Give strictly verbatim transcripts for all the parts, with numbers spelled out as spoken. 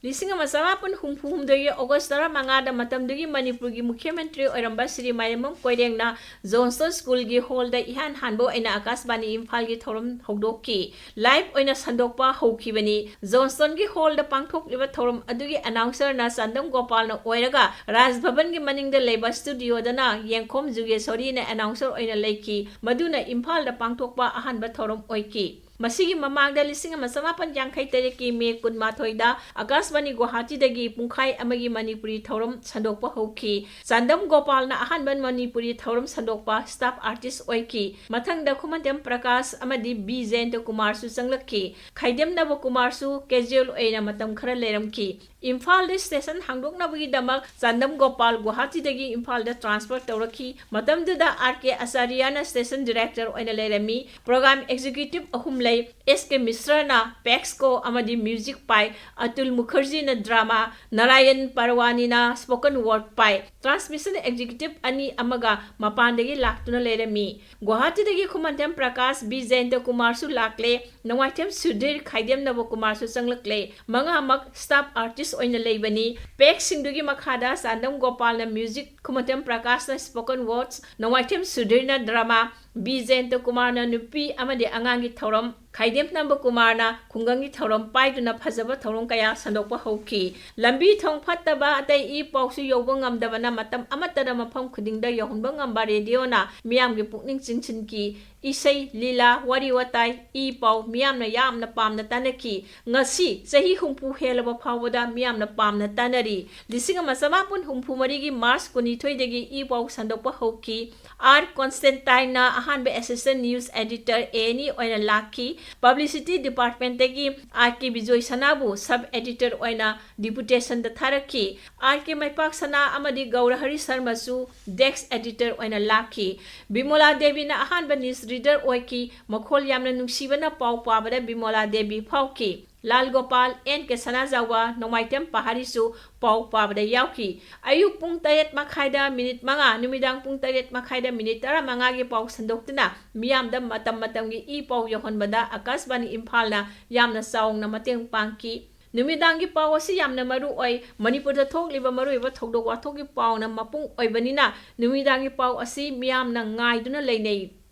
ꯂꯤꯁꯤꯡ ꯑꯃ ꯆꯃꯥꯄꯟ ꯍꯨꯝꯐꯨ ꯍꯨꯝꯗꯣꯏꯒꯤ ꯑꯣꯒꯁ ꯇꯔꯥꯃꯉꯥꯗ ꯃꯇꯝꯗꯨꯒꯤ ꯃꯅꯤꯄꯨꯔꯒꯤ ꯃꯨꯈ꯭ꯌ ꯃꯟꯇ꯭ꯔꯤ ꯑꯣꯏꯔꯝꯕ ꯁ꯭ꯔꯤ ꯃꯥꯏꯔꯦꯝꯕꯝ ꯀꯣꯏꯔꯦꯡꯅ ꯖꯣꯟꯁꯇꯣꯟ ꯁ꯭ꯀꯨꯜꯒꯤ ꯍꯣꯜꯗ ꯏꯍꯥꯟ ꯍꯥꯟꯕ ꯑꯣꯏꯅ ꯑꯀꯥꯁꯕꯥꯅꯤ ꯏꯝꯐꯥꯜꯒꯤ ꯊꯧꯔꯝ ꯍꯧꯗꯣꯛꯈꯤ꯫ ꯂꯥꯏꯚ ꯑꯣꯏꯅ ꯁꯟꯗꯣꯛꯄ ꯍꯧꯈꯤꯕꯅꯤ꯫ ꯖꯣꯟꯁꯇꯣꯟꯒꯤ ꯍꯣꯜꯗ ꯄꯥꯡꯊꯣꯛꯂꯤꯕ ꯊꯧꯔꯝ ꯑꯗꯨꯒꯤ ꯑꯅꯥꯎꯟꯁꯔꯅ ꯆꯥꯟꯗꯝ ꯒꯣꯄꯥꯜꯅ ꯑꯣꯏꯔꯒ ꯔꯥꯖ ꯚꯕꯟꯒꯤ ꯃꯅꯤꯡꯗ ꯂꯩꯕ ꯁ꯭ꯇꯨꯗꯤꯑꯣꯗꯅ ꯌꯦꯡꯈꯣꯝ ꯖꯨꯒꯦꯁꯣꯔꯤꯅ ꯑꯅꯥꯎꯟꯁꯔ ꯑꯣꯏꯅ ꯂꯩꯈꯤ꯫ ꯃꯗꯨꯅ ꯏꯝꯐꯥꯜꯗ ꯄꯥꯡꯊꯣꯛꯄ ꯑꯍꯥꯟꯕ ꯊꯧꯔꯝ ꯑꯣꯏꯈꯤ꯫ ꯃꯁꯤꯒꯤ ꯃꯃꯥꯡꯗ ꯂꯤꯁꯤꯡ ꯑꯃ ꯆꯃꯥꯄꯟ ꯌꯥꯡꯈꯩ ꯇꯔꯦꯠꯀꯤ ꯃꯦ ꯀꯨꯟꯃꯥꯊꯣꯏꯗ ꯑꯀꯥꯁꯕꯥꯅꯤ ꯒꯨꯋꯥꯍꯥꯇꯤꯗꯒꯤ ꯄꯨꯡꯈꯥꯏ ꯑꯃꯒꯤ ꯃꯅꯤꯄꯨꯔꯤ ꯊꯧꯔꯝ ꯁꯟꯗꯣꯛꯄ ꯍꯧꯈꯤ꯫ ꯆꯥꯟꯗꯝ ꯒꯣꯄꯥꯜꯅ ꯑꯍꯥꯟꯕ ꯃꯅꯤꯄꯨꯔꯤ ꯊꯧꯔꯝ ꯁꯟꯗꯣꯛꯄ ꯁ꯭ꯇꯥꯐ ꯑꯥꯔꯇꯤꯁ ꯑꯣꯏꯈꯤ꯫ ꯃꯊꯪꯗ ꯈꯨꯃꯟꯊꯦꯝ ꯄ꯭ꯔꯀꯥꯁ ꯑꯃꯗꯤ ꯕꯤ ꯖꯌꯟꯇ ꯀꯨꯃꯥꯔꯁꯨ ꯆꯪꯂꯛꯈꯤ꯫ ꯈꯥꯏꯗꯦꯝ ꯅꯕ ꯀꯨꯃꯥꯔꯁꯨ ꯀꯦꯖꯨꯑꯦꯜ ꯑꯣꯏꯅ ꯃꯇꯝ ꯈꯔ ꯂꯩꯔꯝꯈꯤ꯫ ꯏꯝꯐꯥꯜꯗ ꯁ꯭ꯇꯦꯁꯟ ꯍꯥꯡꯗꯣꯛꯅꯕꯒꯤꯗꯃꯛ ꯆꯥꯟꯗꯝ ꯒꯣꯄꯥꯜ ꯒꯨꯋꯥꯍꯥꯇꯤꯗꯒꯤ ꯏꯝꯐꯥꯜꯗ ꯇ꯭ꯔꯥꯟꯁꯐꯔ ꯇꯧꯔꯛꯈꯤ꯫ ꯃꯇꯝꯗꯨꯗ ꯑꯥꯔ ꯀꯦ ꯑꯆꯥꯔꯌꯅ ꯁ꯭ꯇꯦꯁꯟ ꯗꯤꯔꯦꯛꯇꯔ ꯑꯣꯏꯅ ꯂꯩꯔꯝꯃꯤ꯫ ꯄ꯭ꯔꯣꯒ꯭ꯔꯥꯝ ꯑꯦꯛꯖꯤꯀ꯭ꯌꯨꯇꯤꯚ ꯑꯍꯨꯝ ꯂꯩ, ꯑꯦꯁ ꯀꯦ ꯃꯤꯁ꯭ꯔꯅ ꯄꯦꯛꯁꯀꯣ ꯑꯃꯗꯤ ꯃ꯭ꯌꯨꯖꯤꯛ ꯄꯥꯏ, ꯑꯇꯨꯜ ꯃꯨꯈꯔꯖꯤꯅ ꯗ꯭ꯔꯃꯥ, ꯅꯥꯔꯥꯌꯟ ꯄꯔꯋꯥꯅꯤꯅ ꯁ꯭ꯄꯣꯀꯟ ꯋꯥꯔꯗ ꯄꯥꯏ꯫ ꯇ꯭ꯔꯥꯟꯁꯃꯤꯁꯟ ꯑꯦꯛꯖꯤꯀ꯭ꯌꯨꯇꯤꯚ ꯑꯅꯤ ꯑꯃꯒ ꯃꯄꯥꯟꯗꯒꯤ ꯂꯥꯛꯇꯨꯅ ꯂꯩꯔꯝꯃꯤ꯫ ꯒꯨꯋꯥꯍꯥꯇꯤꯗꯒꯤ ꯈꯨꯃꯟꯊꯦꯝ ꯄ꯭ꯔꯀꯥꯁ, ꯕꯤ ꯖꯌꯟꯇ ꯀꯨꯃꯥꯔꯁꯨ ꯂꯥꯛꯂꯦ꯫ ꯅꯣꯡꯃꯥꯏꯊꯦꯝ ꯁꯨꯙꯤꯔ, ꯈꯥꯏꯗꯦꯝ ꯅꯕ ꯀꯨꯃꯥꯔꯁꯨ ꯆꯪꯂꯛꯂꯦ꯫ ꯃꯉꯥꯃꯛ ꯁ꯭ꯇꯥꯐ ꯑꯥꯔꯇꯤꯁ ꯑꯣꯏꯅ ꯂꯩꯕꯅꯤ꯫ ꯄꯦꯛꯁꯤꯡꯗꯨꯒꯤ ꯃꯈꯥꯗ ꯆꯥꯟꯗꯝ ꯒꯣꯄꯥꯜꯅ ꯃ꯭ꯌꯨꯖꯤꯛ, ꯈꯨꯃꯟꯊꯦꯝ ꯄ꯭ꯔꯀꯥꯁꯅ ꯁ꯭ꯄꯣꯀꯟ ꯋꯥꯔꯗꯁ, ꯅꯣꯡꯃꯥꯏꯊꯦꯝ ꯁꯨꯙꯤꯔꯅ ꯗ꯭ꯔꯃꯥ, ꯕꯤ ꯖꯌꯟꯇ ꯀꯨꯃꯥꯔꯅ ꯅꯨꯄꯤ ꯑꯃꯗꯤ ꯑꯉꯥꯡꯒꯤ ꯊꯧꯔꯝ, ꯈꯥꯏꯗꯦꯝ ꯅꯝꯕ ꯀꯨꯃꯥꯔꯅ ꯈꯨꯡꯒꯪꯒꯤ ꯊꯧꯔꯝ ꯄꯥꯏꯗꯨꯅ ꯐꯖꯕ ꯊꯧꯔꯝ ꯀꯌꯥ ꯁꯟꯗꯣꯛꯄ ꯍꯧꯈꯤ꯫ ꯂꯝꯕꯤ ꯊꯣꯡ ꯐꯠꯇꯕ, ꯑꯇꯩ ꯏ ꯄꯥꯎꯁꯨ ꯌꯧꯕ ꯉꯝꯗꯕꯅ ꯃꯇꯝ ꯑꯃꯠꯇꯗ ꯃꯐꯝ ꯈꯨꯗꯤꯡꯗ ꯌꯧꯍꯟꯕ ꯉꯝꯕ ꯔꯦꯗꯤꯑꯣꯅ ꯃꯤꯌꯥꯝꯒꯤ ꯄꯨꯛꯅꯤꯡ ꯆꯤꯡꯁꯤꯟꯈꯤ꯫ ꯏꯁꯩ, ꯂꯤꯂꯥ, ꯋꯥꯔꯤ ꯋꯥꯇꯥꯏ, ꯏ ꯄꯥꯎ ꯃꯤꯌꯥꯝꯅ ꯌꯥꯝꯅ ꯄꯥꯝꯅ ꯇꯥꯅꯈꯤ꯫ ꯉꯁꯤ ꯆꯍꯤ ꯍꯨꯝꯐꯨ ꯍꯦꯜꯂꯕ ꯐꯥꯎꯕꯗ ꯃꯤꯌꯥꯝꯅ ꯄꯥꯝꯅ ꯇꯥꯅꯔꯤ꯫ ꯂꯤꯁꯤꯡ ꯑꯃ ꯆꯃꯥꯄꯟ ꯍꯨꯝꯐꯨ ꯃꯔꯤꯒꯤ ꯃꯥꯔꯆ ꯀꯨꯟꯅꯤꯊꯣꯏꯗꯒꯤ ꯏ ꯄꯥꯎ ꯁꯟꯗꯣꯛꯄ ꯍꯧꯈꯤ꯫ ꯑꯥꯔ ꯀꯣꯟꯁꯇꯦꯟꯇꯥꯏꯟꯅ ꯑꯍꯥꯟꯕ assistant news editor, A N E, ꯑꯣꯏꯅ ꯂꯥꯛꯈꯤ꯫ ꯄꯕ꯭ꯂꯤꯁꯤꯇꯤ ꯗꯤꯄꯥꯔꯠꯃꯦꯟꯠꯇꯒꯤ ꯑꯥꯔ ꯀꯦ ꯕꯤꯖꯣꯏ ꯁꯅꯥꯕꯨ ꯁꯕ ꯑꯦꯗꯤꯇꯔ ꯑꯣꯏꯅ ꯗꯤꯄꯨꯇꯦꯁꯟꯗ ꯊꯥꯔꯛꯈꯤ꯫ ꯑꯥꯔ ꯀꯦ ꯃꯩꯄꯥꯛ ꯁꯅꯥ ꯑꯃꯗꯤ ꯒꯧꯔꯍꯔꯤ ꯁꯔꯃꯁꯨ ꯗꯦꯁ꯭ꯛ ꯑꯦꯗꯤꯇꯔ ꯑꯣꯏꯅ ꯂꯥꯛꯈꯤ꯫ ꯕꯤꯃꯣꯂꯥ ꯗꯦꯕꯤꯅ ꯑꯍꯥꯟꯕ ꯅ꯭ꯌꯨꯁ ꯔꯤꯗꯔ ꯑꯣꯏꯈꯤ꯫ ꯃꯈꯣꯜ ꯌꯥꯝꯅ ꯅꯨꯡꯁꯤꯕꯅ ꯄꯥꯎ ꯄꯥꯕꯗ ꯕꯤꯃꯣꯂꯥ ꯗꯦꯕꯤ ꯐꯥꯎꯈꯤ꯫ ꯂꯥꯜ ꯒꯣꯄꯥꯜ, ꯑꯦꯟ ꯀꯦ ꯁꯅꯥꯖꯥꯎꯕ, ꯅꯣꯡꯃꯥꯏꯊꯦꯝ ꯄꯍꯥꯔꯤꯁꯨ ꯄꯥꯎ ꯄꯥꯕꯗ ꯌꯥꯎꯈꯤ꯫ ꯑꯌꯨꯛ ꯄꯨꯡ ꯇꯔꯦꯠ ꯃꯈꯥꯏꯗ ꯃꯤꯅꯤꯠ ꯃꯉꯥ, ꯅꯨꯃꯤꯗꯥꯡ ꯄꯨꯡ ꯇꯔꯦꯠ ꯃꯈꯥꯏꯗ ꯃꯤꯅꯤꯠ ꯇꯔꯥꯃꯉꯥꯒꯤ ꯄꯥꯎ ꯁꯟꯗꯣꯛꯇꯨꯅ ꯃꯤꯌꯥꯝꯗ ꯃꯇꯝ ꯃꯇꯝꯒꯤ ꯏ ꯄꯥꯎ ꯌꯧꯍꯟꯕꯗ ꯑꯀꯥꯁꯕꯥꯅꯤ ꯏꯝꯐꯥꯜꯅ ꯌꯥꯝꯅ ꯆꯥꯎꯅ ꯃꯇꯦꯡ ꯄꯥꯡꯈꯤ꯫ ꯅꯨꯃꯤꯗꯥꯡꯒꯤ ꯄꯥꯎ ꯑꯁꯤ ꯌꯥꯝꯅ ꯃꯔꯨ ꯑꯣꯏ꯫ ꯃꯅꯤꯄꯨꯔꯗ ꯊꯣꯛꯂꯤꯕ ꯃꯔꯨꯑꯣꯏꯕ ꯊꯧꯗꯣꯛ ꯋꯥꯊꯣꯛꯀꯤ ꯄꯥꯎꯅ ꯃꯄꯨꯡ ꯑꯣꯏꯕꯅꯤꯅ ꯅꯨꯃꯤꯗꯥꯡꯒꯤ ꯄꯥꯎ ꯑꯁꯤ ꯃꯤꯌꯥꯝꯅ ꯉꯥꯏꯗꯨꯅ ꯂꯩꯅꯩ꯫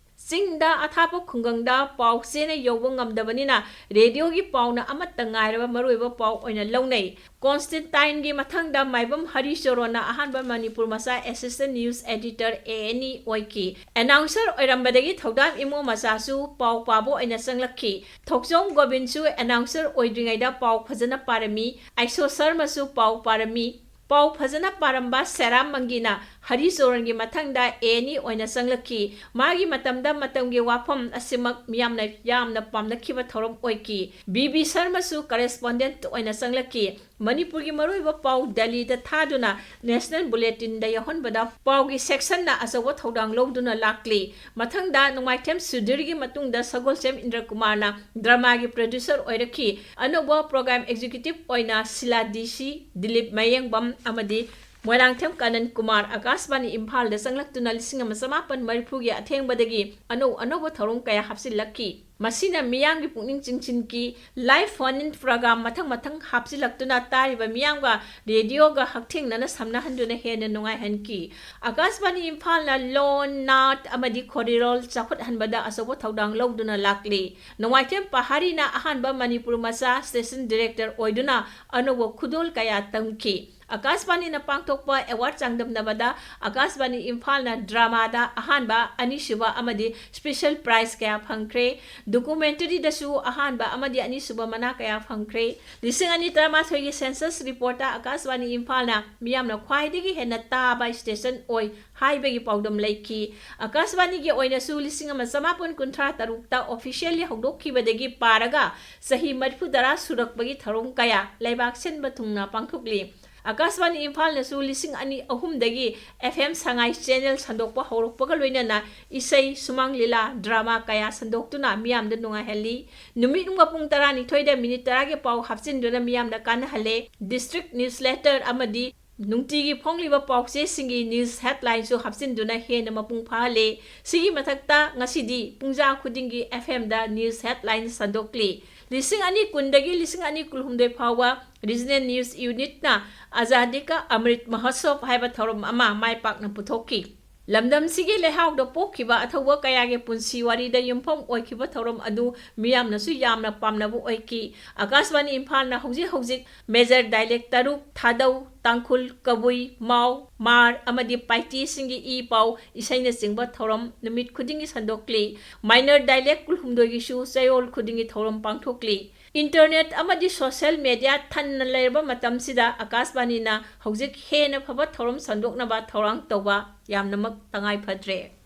ꯆꯤꯡꯗ ꯑꯊꯥꯞꯄ ꯈꯨꯡꯒꯪꯗ ꯄꯥꯎ ꯆꯦꯅ ꯌꯧꯕ ꯉꯝꯗꯕꯅꯤꯅ ꯔꯦꯗꯤꯑꯣꯒꯤ ꯄꯥꯎꯅ ꯑꯃꯠꯇ ꯉꯥꯏꯔꯕ ꯃꯔꯨꯑꯣꯏꯕ ꯄꯥꯎ ꯑꯣꯏꯅ ꯂꯧꯅꯩ꯫ ꯀꯣꯟꯁꯇꯦꯟꯇꯥꯏꯟꯒꯤ ꯃꯊꯪꯗ ꯃꯥꯏꯕꯝ ꯍꯔꯤꯆꯔꯣꯟꯅ ꯑꯍꯥꯟꯕ ꯃꯅꯤꯄꯨꯔ ꯃꯆꯥ assistant news editor, A N E, ꯑꯣꯏꯈꯤ꯫ ꯑꯦꯅꯥꯎꯟꯁꯔ ꯑꯣꯏꯔꯝꯕꯗꯒꯤ ꯊꯧꯗꯥꯝ ꯏꯃꯣ ꯃꯆꯥꯁꯨ ꯄꯥꯎ ꯄꯥꯕ ꯑꯣꯏꯅ ꯆꯪꯂꯛꯈꯤ꯫ ꯊꯣꯛꯆꯣꯝ ꯒꯣꯕꯤꯟꯁꯨ ꯑꯦꯅꯥꯎꯟꯁꯔ ꯑꯣꯏꯗ꯭ꯔꯤꯉꯩꯗ ꯄꯥꯎ ꯐꯖꯅ ꯄꯥꯔꯝꯃꯤ꯫ ꯑꯥꯏꯁꯣ ꯁꯔꯃꯁꯨ ꯄꯥꯎ ꯄꯥꯔꯝꯃꯤ꯫ ꯄꯥꯎ ꯐꯖꯅ ꯄꯥꯔꯝꯕ ꯁꯦꯔꯥꯝ ꯃꯪꯒꯤꯅ ꯍꯔꯤꯆꯔꯣꯟꯒꯤ ꯃꯊꯪꯗ ꯑꯦ ꯑꯦꯟ ꯏ ꯑꯣꯏꯅ ꯆꯪꯂꯛꯈꯤ꯫ ꯃꯥꯒꯤ ꯃꯇꯝꯗ ꯃꯇꯝꯒꯤ ꯋꯥꯐꯝ ꯑꯁꯤꯃꯛ ꯃꯤꯌꯥꯝꯅ ꯌꯥꯝꯅ ꯄꯥꯝꯅꯈꯤꯕ ꯊꯧꯔꯝ ꯑꯣꯏꯈꯤ꯫ ꯕꯤ ꯕꯤ ꯁꯔꯃꯁꯨ ꯀꯔꯦꯁꯄꯣꯟꯗꯦꯟꯠ ꯑꯣꯏꯅ ꯆꯪꯂꯛꯈꯤ꯫ ꯃꯅꯤꯄꯨꯔꯒꯤ ꯃꯔꯨꯑꯣꯏꯕ ꯄꯥꯎ ꯗꯦꯜꯂꯤꯗ ꯊꯥꯗꯨꯅ ꯅꯦꯁꯅꯦꯜ ꯕꯨꯂꯦꯇꯤꯟꯗ ꯌꯥꯎꯍꯟꯕꯗ ꯄꯥꯎꯒꯤ ꯁꯦꯛꯁꯟꯅ ꯑꯆꯧꯕ ꯊꯧꯗꯥꯡ ꯂꯧꯗꯨꯅ ꯂꯥꯛꯂꯤ꯫ ꯃꯊꯪꯗ ꯅꯣꯡꯃꯥꯏꯊꯦꯝ ꯁꯨꯙꯤꯔꯒꯤ ꯃꯇꯨꯡꯗ ꯁꯒꯣꯜꯁꯦꯝ ꯏꯟꯗ꯭ꯔꯀꯨꯃꯥꯔꯅ ꯗ꯭ꯔꯃꯥꯒꯤ ꯄ꯭ꯔꯣꯗ꯭ꯌꯨꯁꯔ ꯑꯣꯏꯔꯛꯈꯤ꯫ ꯑꯅꯧꯕ ꯄ꯭ꯔꯣꯒ꯭ꯔꯥꯝ ꯑꯦꯛꯖꯤꯀ꯭ꯌꯨꯇꯤꯚ ꯑꯣꯏꯅ ꯁꯤꯂꯥ ꯗꯤ ꯁꯤ, ꯗꯤꯂꯤꯞ ꯃꯌꯦꯡꯕꯝ ꯑꯃꯗꯤ ꯃꯣꯏꯔꯥꯡꯊꯦꯝ ꯀꯥꯅꯟ ꯀꯨꯃꯥꯔ ꯑꯀꯥꯁꯕꯥꯅꯤ ꯏꯝꯐꯥꯜꯗ ꯆꯪꯂꯛꯇꯨꯅ ꯂꯤꯁꯤꯡ ꯑꯃ ꯆꯃꯥꯄꯟ ꯃꯔꯤꯐꯨꯒꯤ ꯑꯊꯦꯡꯕꯗꯒꯤ ꯑꯅꯧ ꯑꯅꯧꯕ ꯊꯧꯔꯝ ꯀꯌꯥ ꯍꯥꯞꯆꯤꯜꯂꯛꯈꯤ꯫ ꯃꯁꯤꯅ ꯃꯤꯌꯥꯝꯒꯤ ꯄꯨꯛꯅꯤꯡ ꯆꯤꯡꯁꯤꯟꯈꯤ꯫ ꯂꯥꯏꯚ ꯐꯣꯟ ꯏꯟ ꯄ꯭ꯔꯣꯒ꯭ꯔꯥꯝ ꯃꯊꯪ ꯃꯊꯪ ꯍꯥꯞꯆꯤꯜꯂꯛꯇꯨꯅ ꯇꯥꯔꯤꯕ ꯃꯤꯌꯥꯝꯒ ꯔꯦꯗꯤꯑꯣꯒ ꯍꯛꯊꯦꯡꯅꯅ ꯁꯝꯅꯍꯟꯗꯨꯅ ꯍꯦꯟꯅ ꯅꯨꯡꯉꯥꯏꯍꯟꯈꯤ꯫ ꯑꯀꯥꯁꯕꯥꯅꯤ ꯏꯝꯐꯥꯜꯅ ꯂꯣꯟ, ꯅꯥꯠ ꯑꯃꯗꯤ ꯈꯣꯔꯤꯔꯣꯜ ꯆꯥꯎꯈꯠꯍꯟꯕꯗ ꯑꯆꯧꯕ ꯊꯧꯗꯥꯡ ꯂꯧꯗꯨꯅ ꯂꯥꯛꯂꯤ꯫ ꯅꯣꯡꯃꯥꯏꯊꯦꯝ ꯄꯍꯥꯔꯤꯅ ꯑꯍꯥꯟꯕ ꯃꯅꯤꯄꯨꯔ ꯃꯆꯥ ꯁ꯭ꯇꯦꯁꯟ ꯗꯤꯔꯦꯛꯇꯔ ꯑꯣꯏꯗꯨꯅ ꯑꯅꯧꯕ ꯈꯨꯗꯣꯜ ꯀꯌꯥ ꯇꯝꯈꯤ꯫ ꯑꯀꯥꯁꯕꯥꯅꯤꯅ ꯄꯥꯡꯊꯣꯛꯄ ꯑꯦꯋꯥꯔꯗ ꯆꯥꯡꯗꯝꯅꯕꯗ ꯑꯀꯥꯁꯕꯥꯅꯤ ꯏꯝꯐꯥꯜꯅ ꯗ꯭ꯔꯃꯥꯗ ꯑꯍꯥꯟꯕ, ꯑꯅꯤꯁꯨꯕ ꯑꯃꯗꯤ ꯁ꯭ꯄꯦꯁꯦꯜ ꯄ꯭ꯔꯥꯏꯖ ꯀꯌꯥ ꯐꯪꯈ꯭ꯔꯦ꯫ ꯗꯣꯀꯨꯃꯦꯟꯇꯔꯤꯗꯁꯨ ꯑꯍꯥꯟꯕ ꯑꯃꯗꯤ ꯑꯅꯤꯁꯨꯕ ꯃꯅꯥ ꯀꯌꯥ ꯐꯪꯈ꯭ꯔꯦ꯫ ꯂꯤꯁꯤꯡ ꯑꯅꯤ ꯇꯔꯥꯃꯥꯊꯣꯏꯒꯤ ꯁꯦꯟꯁꯁ ꯔꯤꯄꯣꯔꯠꯇ ꯑꯀꯥꯁꯕꯥꯅꯤ ꯏꯝꯐꯥꯜꯅ ꯃꯤꯌꯥꯝꯅ ꯈ꯭ꯋꯥꯏꯗꯒꯤ ꯍꯦꯟꯅ ꯇꯥꯕ ꯁ꯭ꯇꯦꯁꯟ ꯑꯣꯏ ꯍꯥꯏꯕꯒꯤ ꯄꯥꯎꯗꯝ ꯂꯩꯈꯤ꯫ ꯑꯀꯥꯁꯕꯥꯅꯤꯒꯤ ꯑꯣꯏꯅꯁꯨ ꯂꯤꯁꯤꯡ ꯑꯃ ꯆꯃꯥꯄꯟ ꯀꯨꯟꯊ꯭ꯔꯥ ꯇꯔꯨꯛꯇ ꯑꯣꯐꯤꯁꯤꯌꯦꯜꯂꯤ ꯍꯧꯗꯣꯛꯈꯤꯕꯗꯒꯤ ꯄꯥꯔꯒ ꯆꯍꯤ ꯃꯔꯤꯐꯨ ꯇꯔꯥ ꯁꯨꯔꯛꯄꯒꯤ ꯊꯧꯔꯝ ꯀꯌꯥ ꯂꯩꯕꯥꯛ ꯁꯤꯟꯕ ꯊꯨꯡꯅ ꯄꯥꯡꯊꯣꯛꯂꯤ꯫ ꯑꯀꯥꯁꯕꯥꯅꯤ ꯏꯝꯐꯥꯜꯅꯁꯨ ꯂꯤꯁꯤꯡ ꯑꯅꯤ ꯑꯍꯨꯝꯗꯒꯤ ꯑꯦꯐ ꯑꯦꯝ ꯁꯉꯥꯏ ꯆꯦꯅꯦꯜ ꯁꯟꯗꯣꯛꯄ ꯍꯧꯔꯛꯄꯒ ꯂꯣꯏꯅꯅ ꯏꯁꯩ, ꯁꯨꯃꯥꯡ ꯂꯤꯂꯥ, ꯗ꯭ꯔꯃꯥ ꯀꯌꯥ ꯁꯟꯗꯣꯛꯇꯨꯅ ꯃꯤꯌꯥꯝꯗ ꯅꯨꯡꯉꯥꯏꯍꯜꯂꯤ꯫ ꯅꯨꯃꯤꯠ ꯌꯨꯡꯕ ꯄꯨꯡ ꯇꯔꯥꯅꯤꯊꯣꯏꯗ ꯃꯤꯅꯤꯠ ꯇꯔꯥꯒꯤ ꯄꯥꯎ ꯍꯥꯞꯆꯤꯟꯗꯨꯅ ꯃꯤꯌꯥꯝꯗ ꯀꯥꯟꯅꯍꯜꯂꯦ꯫ ꯗꯤꯁꯇ꯭ꯔꯤꯛ ꯅ꯭ꯌꯨꯁꯂꯦꯇꯔ ꯑꯃꯗꯤ ꯅꯨꯡꯇꯤꯒꯤ ꯐꯣꯡꯂꯤꯕ ꯄꯥꯎꯆꯦꯁꯤꯡꯒꯤ ꯅ꯭ꯌꯨꯁ ꯍꯦꯗꯂꯥꯏꯟꯁꯨ ꯍꯥꯞꯆꯤꯟꯗꯨꯅ ꯍꯦꯟꯅ ꯃꯄꯨꯡ ꯐꯥꯍꯜꯂꯦ꯫ ꯁꯤꯒꯤ ꯃꯊꯛꯇ ꯉꯁꯤꯗꯤ ꯄꯨꯡꯖꯥ ꯈꯨꯗꯤꯡꯒꯤ ꯑꯦꯐ ꯑꯦꯝꯗ ꯅ꯭ꯌꯨꯁ ꯍꯦꯗꯂꯥꯏꯟ ꯁꯟꯗꯣꯛꯂꯤ꯫ ꯂꯤꯁꯤꯡ ꯑꯅꯤ ꯀꯨꯟꯗꯒꯤ ꯂꯤꯁꯤꯡ ꯑꯅꯤ ꯀꯨꯟꯍꯨꯝꯗꯣꯏ ꯐꯥꯎꯕ Regional News Unitꯅ Azadi Ka Amrit Mahotsav ꯍꯥꯏꯕ ꯊꯧꯔꯝ ꯑꯃ ꯃꯥꯏ ꯄꯥꯛꯅ ꯄꯨꯊꯣꯛꯈꯤ꯫ ꯂꯝꯗꯝꯁꯤꯒꯤ ꯂꯩꯍꯥꯎꯗ ꯄꯣꯛꯈꯤꯕ ꯑꯊꯧꯕ ꯀꯌꯥꯒꯤ ꯄꯨꯟꯁꯤ ꯋꯥꯔꯤꯗ ꯌꯨꯝꯐꯝ ꯑꯣꯏꯈꯤꯕ ꯊꯧꯔꯝ ꯑꯗꯨ ꯃꯤꯌꯥꯝꯅꯁꯨ ꯌꯥꯝꯅ ꯄꯥꯝꯅꯕ ꯑꯣꯏꯈꯤ꯫ ꯑꯀꯥꯁꯕꯥꯅꯤ ꯏꯝꯐꯥꯜꯅ ꯍꯧꯖꯤꯛ ꯍꯧꯖꯤꯛ major dialect ꯇꯔꯨꯛ, ꯊꯥꯗꯧ, ꯇꯥꯡꯈꯨꯜ, ꯀꯕꯨꯏ, ꯃꯥꯎ, ꯃꯥꯔ ꯑꯃꯗꯤ ꯄꯥꯏꯇꯤꯁꯤꯡꯒꯤ ꯏ ꯄꯥꯎ ꯏꯁꯩꯅꯆꯤꯡꯕ ꯊꯧꯔꯝ ꯅꯨꯃꯤꯠ ꯈꯨꯗꯤꯡꯒꯤ ꯁꯟꯗꯣꯛꯂꯤ꯫ Minor dialect ꯀꯨꯟꯍꯨꯝꯗꯣꯏꯒꯤꯁꯨ ꯆꯌꯣꯜ ꯈꯨꯗꯤꯡꯒꯤ ꯊꯧꯔꯝ ꯄꯥꯡꯊꯣꯛꯂꯤ꯫ Internet ꯑꯃꯗꯤ social media ꯊꯟꯅ ꯂꯩꯔꯕ ꯃꯇꯝꯁꯤꯗ ꯑꯀꯥꯁꯕꯥꯅꯤꯅ ꯍꯧꯖꯤꯛ ꯍꯦꯟꯅ ꯐꯕ ꯊꯧꯔꯝ ꯁꯟꯗꯣꯛꯅꯕ ꯊꯧꯔꯥꯡ ꯇꯧꯕ ꯌꯥꯝꯅꯃꯛ ꯇꯉꯥꯏ ꯐꯗ꯭ꯔꯦ꯫